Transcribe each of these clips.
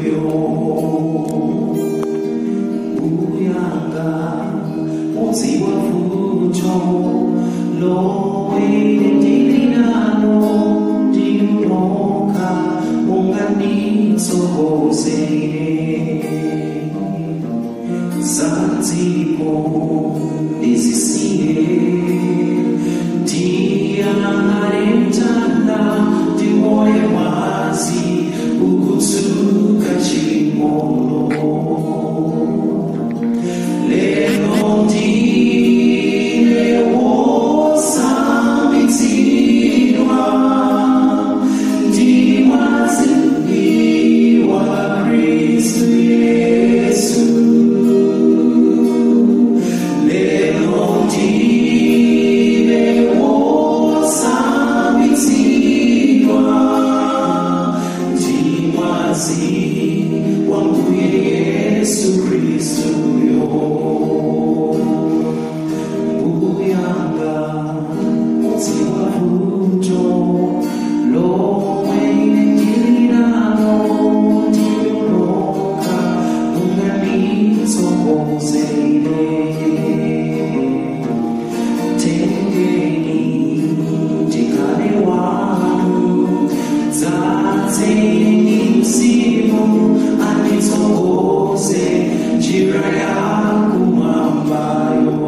yo. Uyanga mudziwa vuto lomwe ndilinalo ndinunoka munganitsogozere zanziko ndizisiye ndiyang'ane mtanda ndiwone mwazi ukutsuka chimono. Lero ndine wosambitsidwa ndi mwazi wa Kristu Yesu. Lero ndine wosambitsidwa ndi mwazi wa Mbuye Yesu Kristu yo. Uyanga mudziwa vuto lomwe ndilinalo ndinunoka munganitsogozere. Tengeni ndikhale wanu dzadzeni mzimu anditsogoze njira yakumwambayo.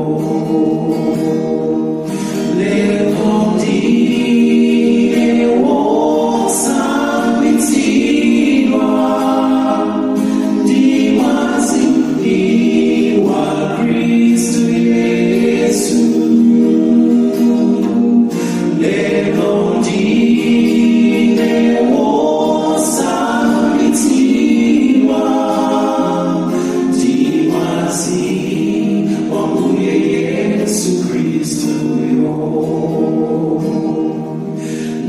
Lero ndine wosambitsidwa ndi mwazi wa Kristu Yesu. Lero ndine wosambitsidwa ndi mwazi wa Mbuye Yesu Kristu yo.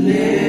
Lero